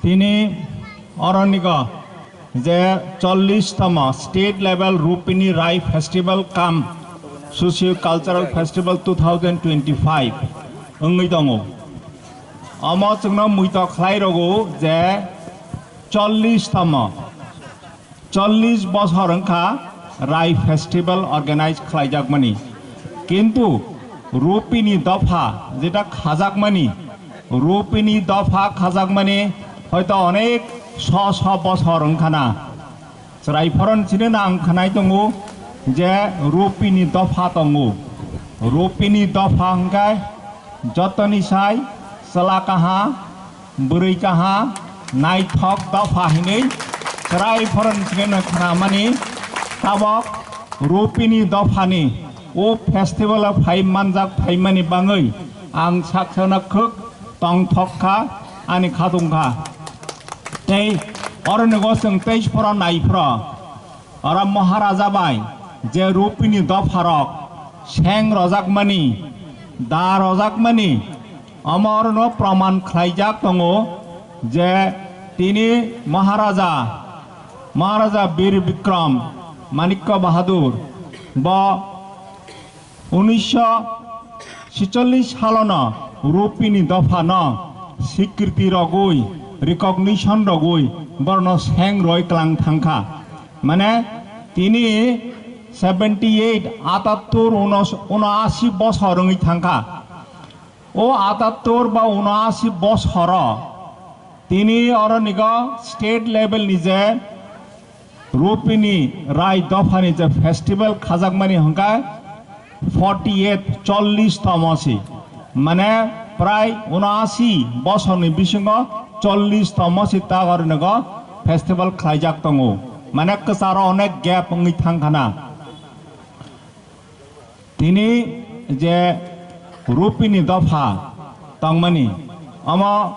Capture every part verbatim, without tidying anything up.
Tini oronigo je chollish tomo State Level Rupini Rai Festival cum Socio Cultural Festival two thousand twenty-five wngwi tongo. Omo chwngno muito khlai rwgo je chollish tomo, chollish bosor wngkha Rai Festival organize khlaijakmani. Kintu Rupini dopha jeta khajakmani, Rupini dopha khajakmani hoito onek sho sho bosor wngkhana. Chwrai phoron chini nang khanai tongo je Rupini dopha tongo. Rupini dopha hwnkhe jotoni sai chwla kaha, bwrwi kaha, naithok dopha hinwi chwrai phoron chini nang khanamani. Tabok Rupini dophani o festival o phai manjak phaimani bangwi ang saksano khwk tongthok kha, ani khatung kha. Tei oroni go chwng tei phoro nai phoro, oro Maharaja bai je Rupini dopharok seng rojakmani, da rojakmani, omo orono proman khlaijak tongo je tini Maharaja, Maharaja Bir Bikram Manikya Bahadur bo unisho sicholish salono Rupini dophano sikriti rogwi, recognition rogwi borno seng roi klang thangkha. Mane tini seventy eight, atattur, unos-, unoashi bosor wngwi thangkha. O atattur ba unoashi bosoro tini oronigo state level ni je Rupini Rai dophani je festival khajakmani hwnkhe forty eight, chollish tomo si, mane prai unoashi bosorni bisingo chollish tomo si ta oronigo festival khlaijak tongo, mane kwcharo onek gap wngwi thangkhana. Tini je Rupini dopha tongmani, omo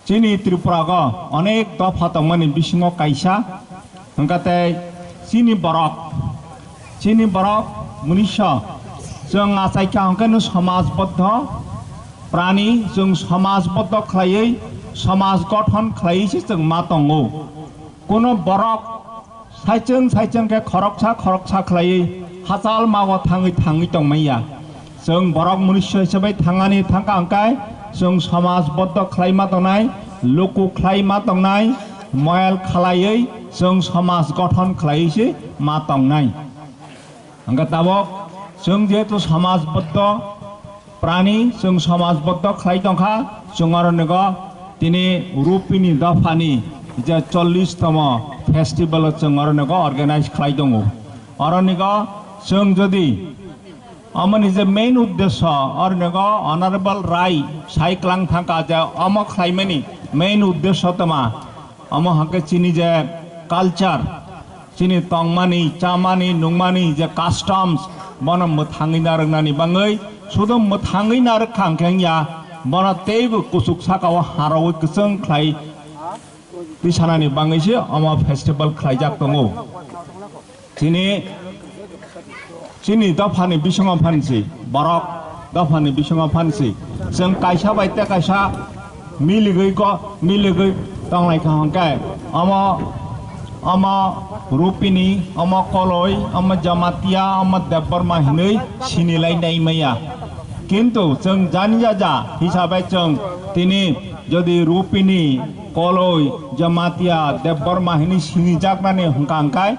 chini Tripura go onek dopha tongmani bisingo kaisa, hwnkha tei chini borok, chini borok munisa chwng achaikha hwnkhe no samajboddo prani, chwng samajboddo khlaiwi samaj gothon khlaiwi se chwng ma tongo. Kuno borok saichwng saichwng khe khoroksa khoroksa khlaiwi hachal mago thangwi thangwi tongmaya. Chwng borok munisa hisabai thangani thangkha hwnkhe chwng samaj boddo khlai ma tongnai, luku khlai ma tongnai, moyal khlaiwi chwng samaj gothon khlaiwi se ma tongnai. Hwnkhe tabok chwng jehetu samaj boddo prani, chwng samaj boddo khlai tongkha, chwng aro nego tini Rupini dophani je chollish tomo festival o chwng aro nego organize khlai tongo. Aro nego chwng jodi amoni je main uddesho, aro nego Honorable Rai sai klang thangkha je omo khlaimani main uddesho toma, omo hwnkhe chini je culture, chini tongmani, chamani, nungmani je customs, bono mwthangwi narwknani bangwi, sudo mwthangwi narwk kha hwnkhe wngya, bono teibo kuchuk sakao harwi kwchwng khlai tisanani bangwi se omo festival khlaijak tongo. Chini Chini dophani bisingo phansi, borok dophani bisingo phansi. Chwng kaisa bai tei kaisa miligwi go, miligwi tonglai kha hwnkhe, omo, omo Rupini, omo Koloi, omo Jamatia, omo Debbarma hinwi sinilai nai maya. Kintu chwng jani jaja hisabai chwng tini jodi Rupini, Koloi, Jamatia, Debbarma hinwi sinijaknani hwnkha hwnkhe,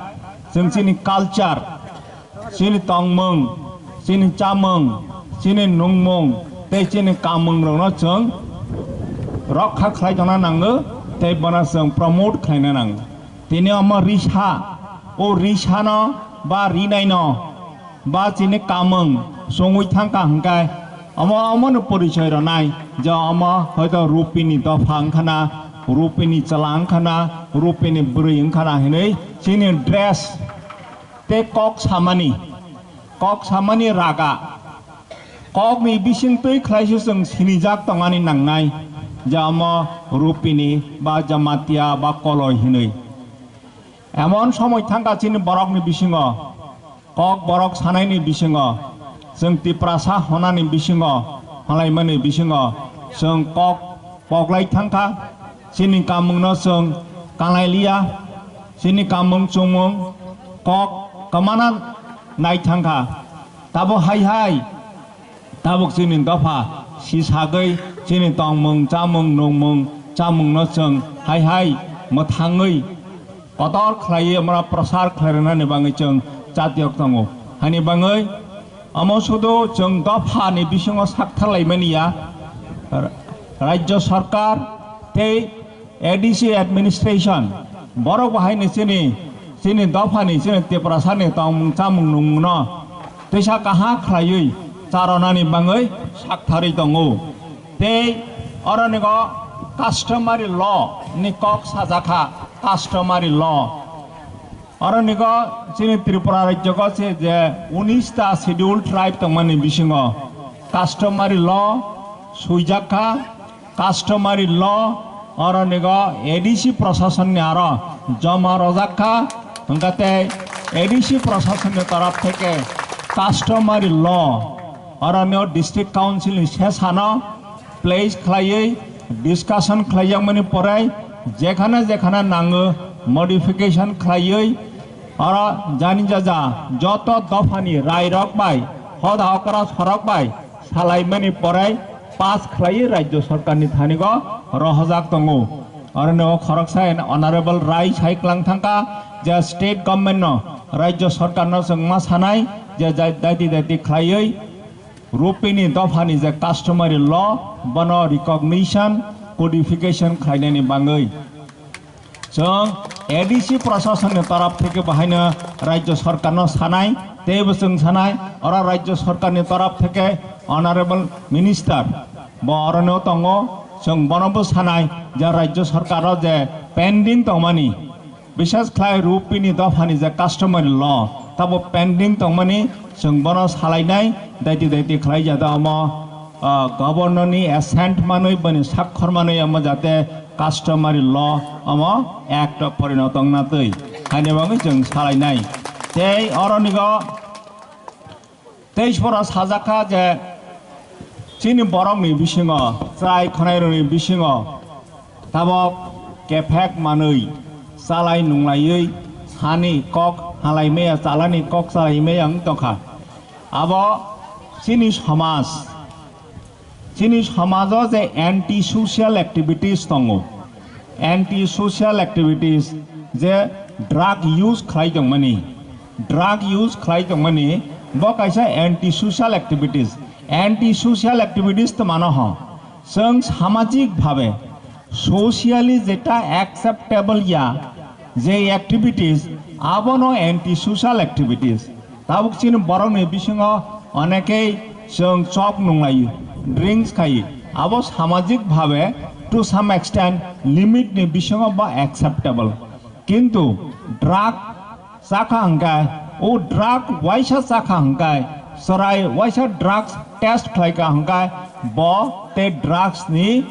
chwng chini culture, chini tongmung, chini chamung, chini nungmung tei chini kamung rokno chwng rokha khlai tongna nango tei bono chwng promote khlaina nango. Tini omo risa, o risano ba rinaino ba chini kamung songwi thangkha hwnkhe omo omono porichoi rwnai je omo hoito Rupini dopha wngkhana, Rupini chwla wngkhana, Rupini bwrwi wngkhana hinwi chini dress tei kok samani, kok samani raga, kokni bising twi khlaise chwng sinijak tongani nangnai, je omo Rupini ba Jamatia ba Koloi hinwi. Emon somoi thangkha chini borokni bisingo, kok borok sanaini bisingo, chwng Tiprasa honani bisingo, hwlaimani bisingo, chwng kok poklai thangkha, Chini kamungno chwng kanlailiya, chini kamung chumung kok kwmana naithangkha. Tabo hai hai, tabuk chini dopha sisagwi chini tongmung, chamung, nungmung, chamungno chwng hai hai mwthangwi kotor khlaiwi amra prasar khlairwnani bagwi chwng chatiyok tongo. Hani bagwi omo sudu chwng dophani bisingo saktharlaimani ya, Rajya Sarkar tei A D C administration, borok bo haino chini, chini dophani, chini Tiprasani tongmung chamung nungmungno teisa kaham khlaiwi charonani bagwi saktharwi tongo. Tei oronigo customary law ni kok sajakha, customary law. Oronigo chini Tripura rajyogo se je unis ta schedule tribe tongmani bisingo customary law swijakha, customary law oronigo A D C prosasonni aro joma rojakha, hwnkhe tei A D C prosasonni torof theke customary law oroni district council ni sesano place khlaiwi discussion khlaijakmani pore jekhane jekhane nango modification khlaiwi oro jani jaja joto dophani rairok bai hoda okra sorok bai salaimani pore pass khlaiwi Rajya Sarkarni thanigo rohojak tongo. Oroni o khoroksa en Honorable Rai sai klang thangkha je state government no Rajya Sarkarno chwngma sanai je jai-, daiti daiti khlaiwi Rupini dophani je customary law, bono recognition, codification khlainani bagwi. Chwng A D C prosasonni torof theke bo haino Rajya Sarkarno sanai, teibo chwng sanai, oro Rajya Sarkarni torof theke Honorable Minister bo orono tongo, chwng bono bo sanai je Rajya Sarkaro je pending tongmani, Bisas khlai Rupini dophani je customary law, tabo pending tongmani chwng bono salainai, daiti daiti khlai jata omo, ah, governor ni assent manwi bani sakkhor manwi omo jate customary law omo act o porinoto wngna twi. Haini bagwi chwng salainai. Tei oronigo Tei sora sajakha je chini borokni bisingo, chwrai khwnairokni bisingo tabok kephek manwi, chalai nunglaiwi, hani kok halaimaya, chalani kok chalaimaya wng tongkha. Abo chini somaj, chini somajo je anti social activities tongo, anti social activities je drug use khlai tongmani, drug use khlai tongmani bo kaisa anti social activities. Anti social activities to mano ho, chwng samajik bhabe socially jeta acceptable ya je activities abono anti social activities. Tabuk chini borokni bisingo onekei chwng chok nunglaio, drinks khai, abo samajik bhabe to some extent limit ni bisingo ba acceptable. Kintu drug chakha hwnkhe, o drug waisa chakha hwnkhe, chwrai waisa drugs test khlaikha hwnkhe, bo tei drugs ni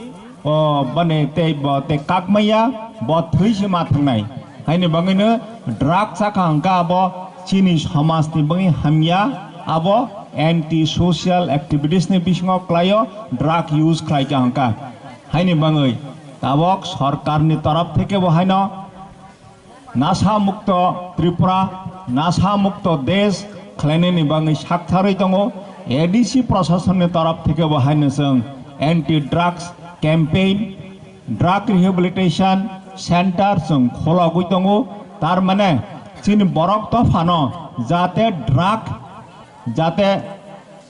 o bani tei bo tei kakmaya, bo thwi se ma thangnai. Haini bagwino drug chakha hwnkhe abo chini somajni bagwi hamya, abo anti social activities ni bisingo kwlaio drug use khlaikha hwnkhe. Haini bagwi tabok sorkarni torof theke bo haino Nasha Mukto Tripura, Nasha Mukto Desh khlainani bagwi saktharwi tongo. A D C prosasonni torof theke bo haino chwng anti drugs campaign, drug rehabilitation center chwng khologwi tongo. Tar mane chini borok dophano jate drug jate,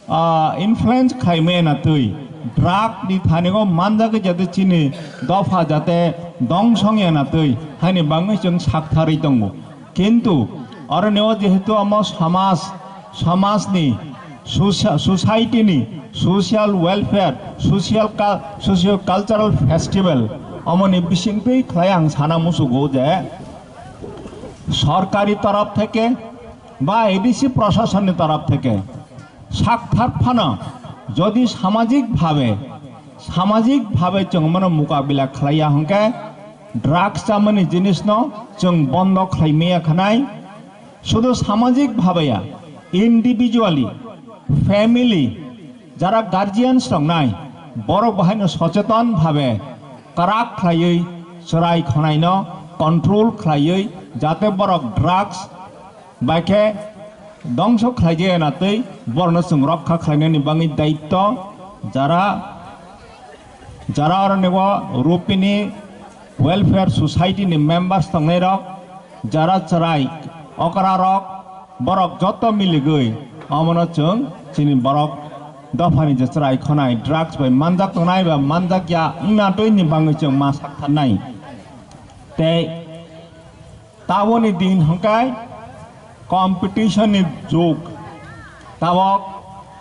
ah, influence khlaimaya na twi, drug ni thanigo manjagwi jate chini dopha jate dongsong ya na twi, haini bagwi chwng saktharwi tongo. Kintu oroni o jehetu omo samaj, samajni socia-, society ni social welfare, social cul-, socio cultural festival, omoni bisingtwi khlai ang sana musugo je sorkari torof theke ba A D C prosasonni torof theke sakthar phano jodi samajik bhabe, samajik bhabe chwng mano mukabila khlaiya hwnkhe drugs chamani jinisno chwng bondo khlaimaya khanai. Sudu samajik bhabe ya, individually, family, jara guardians tongnai, borok bahaino socheton bhabe kwrak khlaiwi chwrai khwnaino control khlaiwi, jate borok drugs bai khe dongso khlaijaya na twi borokno chwng rokha khlainani bagwi daitto jara, jara oroni o Rupini Welfare Society ni members tongnairok, jara chwrai okrarok, borok joto miligwi omono chwng chini borok dophani je chwrai khwnai drugs bai manjak tongnai ba manjak ya wngna twi ni bagwi chwng ma saktharnai. Tei taboni din hwnkhe competition ni jug. Tabok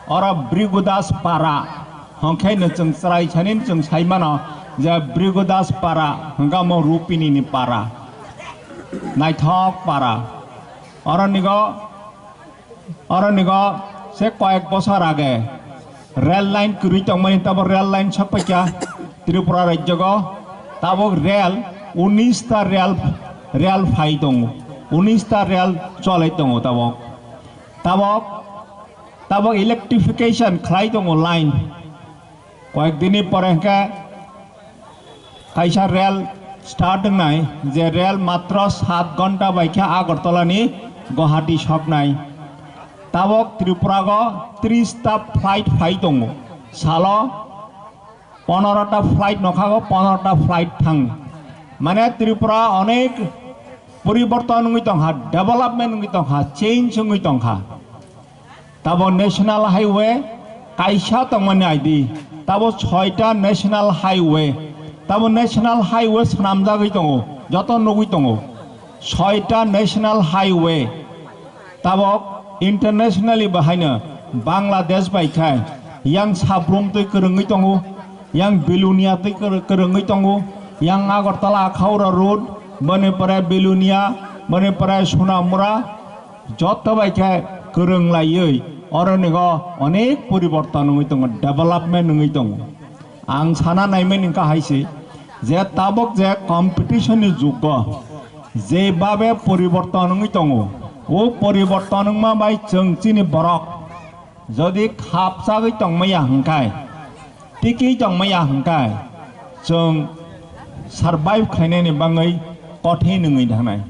oro Brigodas para hwnkhe no chwng chwrai sani chwng sai mano je Brigodas para hwnkhe omo Rupini ni para, naithok para. Oro nigo, oro nigo se koyek bosor age rail line kwrwi tongmani, tabo rail line sok paikha Tripura rajyogo. Tabok rail, unis ta rail, rail phai tongo, unis ta rail cholai tongo tabok. Tabok, tabok electrification khlai tongo line. Koyek dini pore hwnkhe kaisa rail start wngnai, je rail matro sat ghonta bai khe Agartala ni Guwahati soknai. Tabok Tripura go tris ta flight phai tongo, salo pondro ta flight nokha go pondro ta flight thang. Mane Tripura onek poriborton wngwi tongkha, development wngwi tongkha, change wngwi tongkha. Tabo National Highway kaisa tongmani I D, tabo soita National Highway, tabo National Highway swnamjagwi tongo, joto nugwi tongo, soita National Highway. Tabok internationally bahaino Bangladesh bai khai yang Sabrum twi kwrwngwi tongo, yang Belonia twi kwrw-, kwrwngwi tongo, yang Agartala Akhaura Road, boni pore Belonia, boni pore Sonamura, joto bai khe kwrwng laiwi oro nigo onek poriborton wngwi tongo, development wngwi tongo. Ang sana naimani wngkha hai se je tabok je competition ni jugo je babe poriborton wngwi tongo, o poriborton wngma bai chwng chini borok jodi khapchagwi tongmaya hwnkhe, tikwi tongmaya hwnkhe, chwng survive khlainani bagwi kothin wngwi thangnai.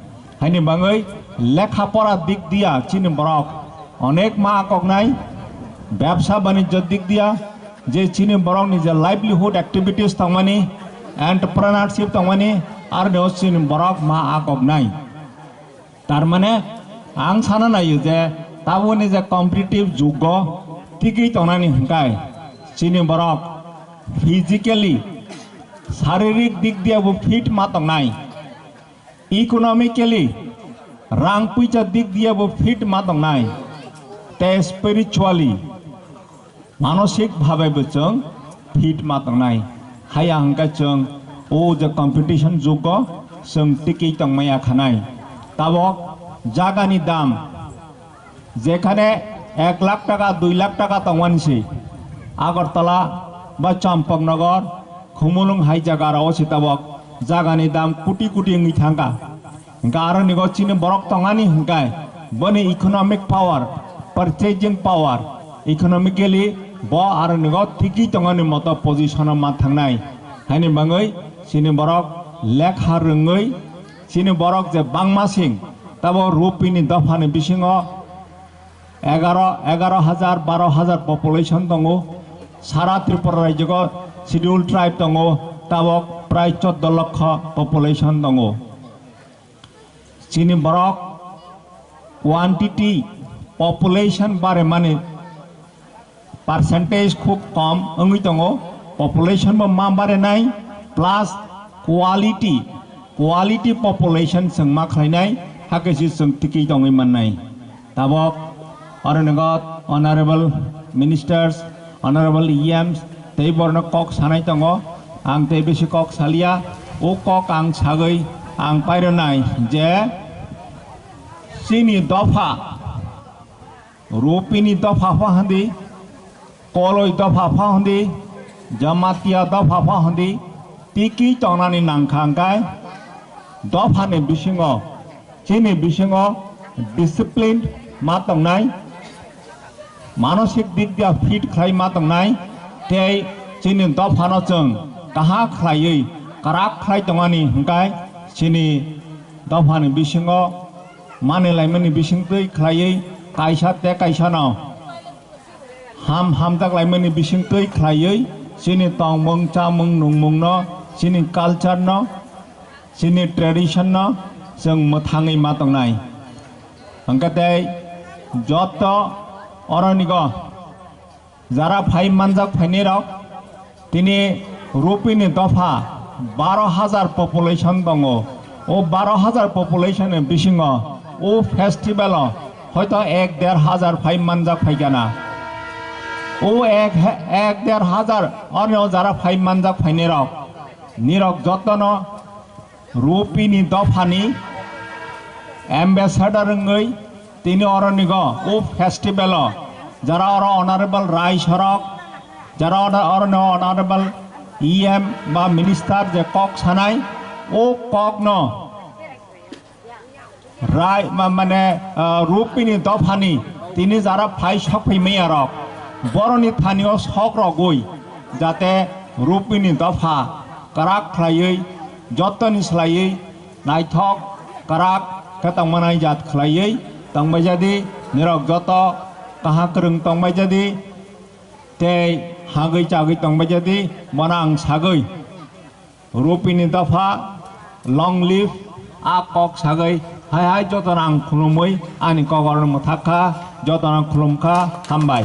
Haini bagwi lekha pora dik diya chini borok onek ma akoknai, bebsa banijjo dik diya, je chini borokni je livelihood activities tongmani, entrepreneurship tongmani, aroni o chini borok ma akoknai. Tar mane, ang sana naio je taboni je competitive jugo tikwi tongnani hwnkhe chini borok physically, saririk dik diya bo fit ma tongnai, economically, rang puisa dik diya bo fit ma tongnai, tei spiritually, manosik bhabe bo chwng fit ma tongnai. Haya hwnkhe chwng o je competition jugo chwng tikwi tongmaya khanai. Tabok jagani dam jekhane ek lakh taka, dui lakh taka tongmani se Agartala ba Champaknagar, Khumulwng hai jaga rao se tabok jagani dam koti koti wngwi thangkha. Hwnkhe aro nigo chini borok tongani hwnkhe boni economic power, purchasing power, economically bo aro nigo thikwi tongani moto position o ma thangnai. Haini bagwi chini borok lekha rwngwi chini borok je bangma sing tabo Rupini dophani bisingo egaro, egaro hajar, baro hajar population tongo. Sara Tripura rajyogo schedule tribe tongo, tabok prai choddo lokho population tongo. Chini borok quantity, population baremani percentage khub kom wngwi tongo, population bo ma barenai plus quality, quality population chwng ma khlainai, hakhe se chwng tikwi tongwi mannai. Tabok oro nogo honorable ministers, honorable E Ms tei borno kok sanai tongo. Ang tei bisi kok salia, o kok ang sagwi ang pairwnai je chini dopha, Rupini dopha pha handi, Koloi dopha pha handi, Jamatia dopha pha handi, tiki tongnani nangkha hwnkhe dophani bisingo, chini bisingo discipline ma tongnai, manosik dik dia fit khlai ma tongnai, tei chini dophano chwng kaham khlaiwi kwrak khlai tongani hwnkhe chini dophani bisingo manwi laimani bisingtwi khlaiwi kaisa tei kaisano ham hamjak laimani bisingtwi khlaiwi chini tongmung chamung nungmungno, chini culture-no, chini tradition-no chwng mwthangwi ma tongnai. Hwnkhe tei joto oronigo jara phai manjak phainai rok, tini Rupini dopha baro hajar population tongo. O baro hajar population ni bisingo o festival o hoito ek der hajar phai manjak phaikana. O ek, ek der hajar oroni o jara phai manjak phainai rok, nirok jotono Rupini dophani ambassador wngwi tini oronigo o festival o jara oro honorable Rai Sorok, jara oro, orono honorable E M ba minister je kok sanai, o kokno Rai ma-, mane, ah, Rupini dophani tini jara phai sokphai maya rok, boroni thanio sok rogwi jate Rupini dopha kwrak khlaiwi, jottoni slaiwi naithok kwrak khe tongmanai jat khlaiwi tongbai jadi, nirok joto kaham kwrwng tongbai jadi tei hagwi chagwi tongbai jadi, bono ang sagwi Rupini dopha long live a kok sagwi hai hai jotono ang khulumwi ani kok orono mwthak kha, jotono ang khulum kha, hambai.